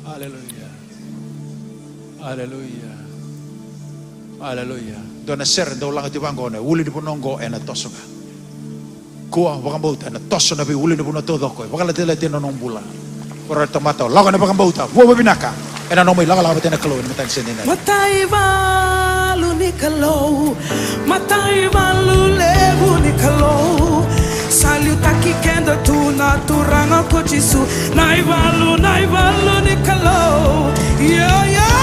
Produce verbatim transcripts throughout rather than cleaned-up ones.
Aleluya. Aleluya. Aleluya. Dua na sere dau lagati vaqo, na ulu ni vanua oqo ena toso ga. Kua, vakabauta, ena toso na veiulu ni vanua taucoko e vakalatilati ena nomu bula. Ko ira na tamata, lako ena vakabauta, vua vavinaka. Ena nomu ilakolako vata na Kalou ena mataka ni siga nikua. Mataivalu ni Kalou, mataivalu levu ni Kalou. Sa liutaki keda tu na Turaga ko Jisu. Na ivalu, na ivalu ni Kalou. Io, io.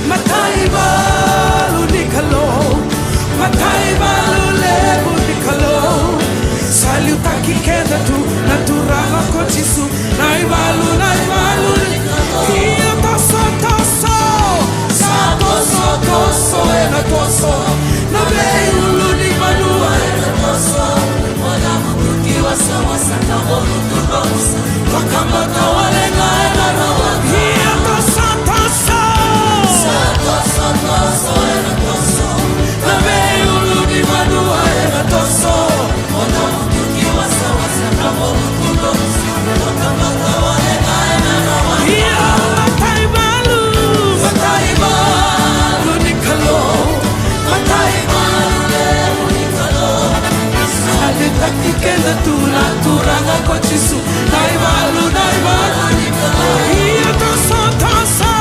Mataivalu ni Kalou, mataivalu levu ni Kalou. Sa liutaki keda tu na Turaga ko Jisu. Na ivalu, na ivalu ni Kalou. Ia toso, toso. Sa toso, toso, ena toso. Na veiulu ni vanua ena toso. Mona mutuki wasawasa na molu tu rosa. Vakabauta wale ga ena rawa. Ia toso, toso. Sa toso, toso, ena toso. Na veiulu ni vanua ena toso. Mona mutuki wasawasa na molu tu rosa. Ia mataivalu, mataivalu ni Kalou, mataivalu levu ni Kalou. Sa liutaki keda tu na Turaga ko Jisu. Na ivalu, na ivalu ni Kalou. Ia toso, toso.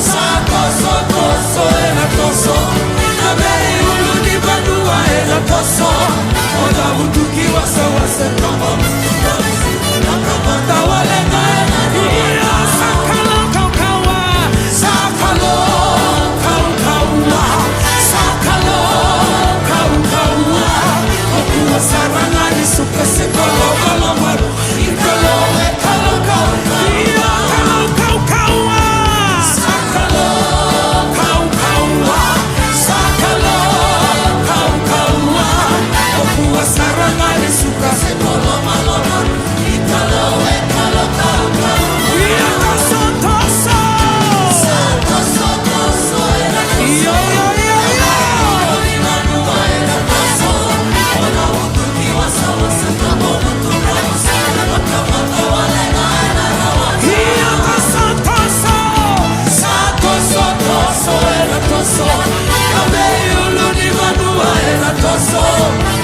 Sa toso, toso, ena toso. Na veiulu ni vanua ena toso. O cavutu ki wasawasa ka molu tu rosa. Vakabauta wale ga ena rawa. Ia sa Kalou kaukauwa. Sa Kalou kaukauwa. Sa Kalou kaukauwa. O kua sara ga ni suka se kolokolomalo. I Kalou e Kalou kaukauwa. Ia Kalou kaukauwa. Sa Kalou kaukauwa. Sa Kalou kaukauwa. O kua sara ga ni suka se kolokolomalo. I Kalou e Kalou kaukauwa. Ia toso, toso. Sa toso, toso, ena toso. Io, io, io, io. Ena toso. Ia toso, toso. Sa toso, toso, ena toso. Na veiulu ni vanua ena toso.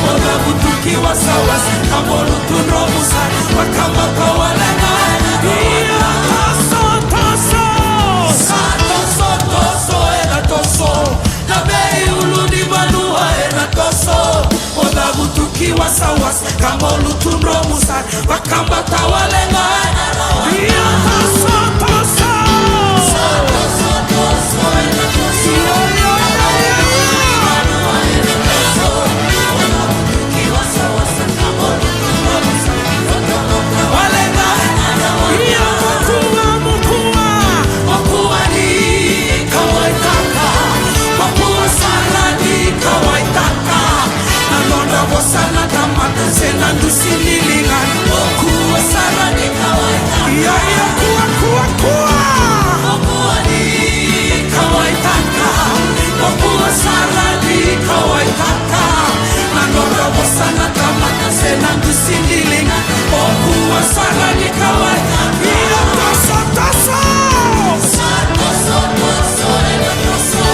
O cavutu ki wasawasa ka molu tu dromu sara. Vakabauta wale ga ena rawa. Ia toso, toso. Sa toso, toso, ena toso. Na veiulu ni vanua ena toso. O cavutu ki wasawasa ka molu tu dromu sara. Vakabauta wale ga ena rawa. Ia toso, toso. Sa toso, toso, ena toso. Io, io, io, io. Wale ga. Ia mo kua, mo kua. Mo kua ni kauwaitaka. Mo kua sara ni kauwaitaka. Na nodra vosa na tamata se na dusi ni ligana. O kua sara ni kauwaitaka. Ia, ia, kua, kua, kua. O kua ni kauwaitaka. O kua sara ni kauwaitaka. Na nodra vosa na tamata se na dusi ni ligana. O kua sara ni kauwaitaka. Ia toso, toso. Sa toso, toso, ena toso.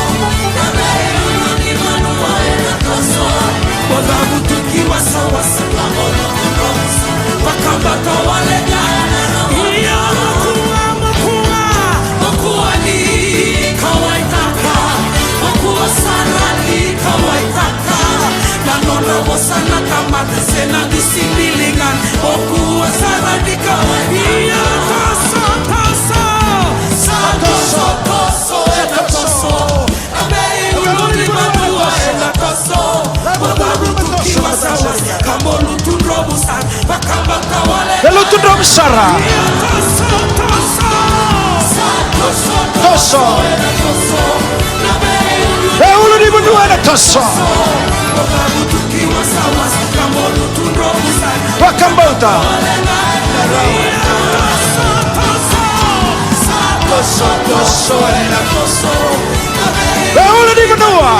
Na veiulu ni vanua ena toso. O cavutu ki wasawasa ka molu tu dromu sara. Vakabauta wale ga ena rawa. Ia mo kua, mo kua. Mo kua ni kauwaitaka. Mo kua sara ni kauwaitaka. Na nodra vosa na tamata se na dusi ni ligana. O kua sara ni kauwaitaka. Ia toso, toso. Sa toso, toso, ena toso. Na veiulu ni vanua ena toso. Mo cavutu ki wasawasa ka molu tu dromu sara. Vakabauta wale. Molu tu dromu sara. Ia toso, toso. Sa toso, toso, ena toso. Na veiulu ni vanua ena toso. Mo cavutu ki wasawasa ka molu tu dromu sara. Vakabauta. Ia toso, toso. Sa toso, toso, ena toso. Veiulu ni vanua.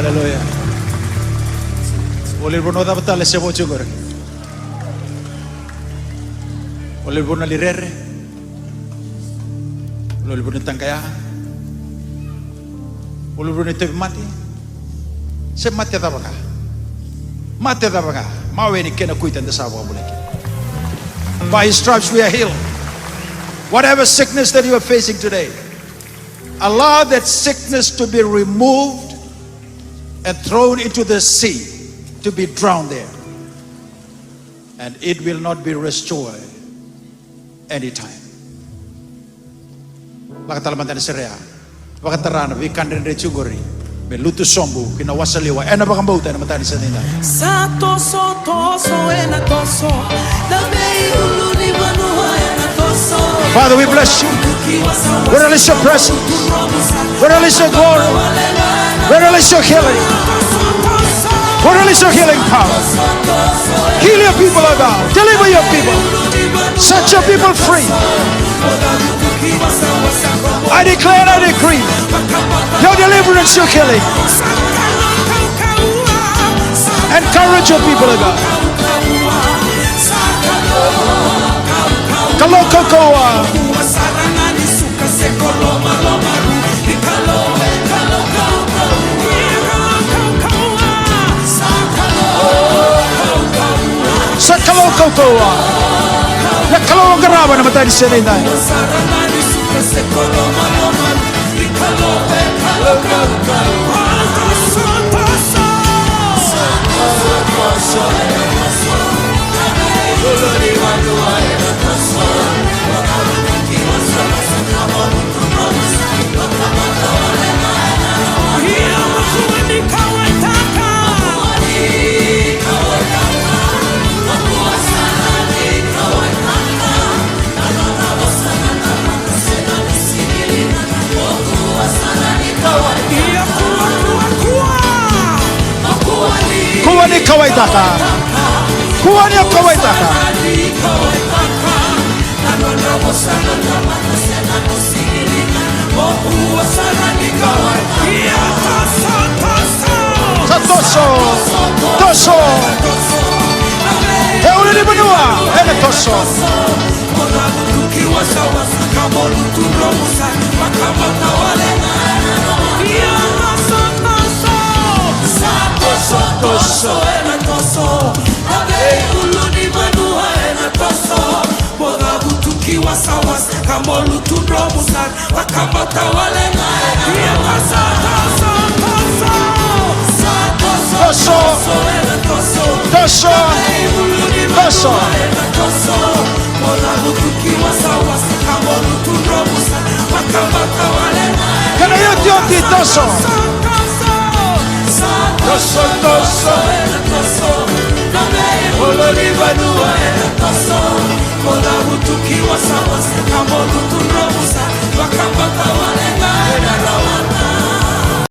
Haleluya. O levu na cava tale se vo tiko qori. O levu na lirere. O levu na taqaya. O levu na tauvimate. Se mate cava ga. Mate cava ga. Mawe ni kena kuita eda sa vakabulai kina. By his stripes we are healed. Whatever sickness that you are facing today, allow that sickness to be removed and thrown into the sea to be drowned there. And it will not be restored anytime. Lako tale mada na sere ya. Vakatara na veika dredre tiko qori me lutu sobu ki na wasaliwa ena vakabauta ena mataka ni siga edaidai. Sa toso, toso ena toso. Na veiulunivanua ena toso. Father, we bless you. We release your presence. We release your glory. We release your healing. We release your healing power. Heal your people, O God. Deliver your people. Set your people free. I declare and I decree your deliverance, your healing. Encourage your people, O God. Kalou kaukauwa. Sa Kalou kaukauwa. Na Kalou qarava na mataka ni siga edaidai. Kua ni kauwaitaka. Kua ni kauwaitaka. Sa toso. Toso. E ulunivanua ena toso. Sa toso, toso. Mo cavutu ki wasawasa ka mo lutu dromu sara. Vakabauta wale ga e na. Ia ka sa toso, toso. Sa toso, toso, e na toso. Toso. Toso. E na toso. Mo cavutu ki wasawasa ka mo lutu dromu sara. Vakabauta wale ga e na. Kena iotioti, toso. Sa toso, toso, e na toso. Na vei ulunivanua e na toso. Mo cavutu ki wasawasa ka mo lutu dromu sara. Vakabauta wale ga e na rawa.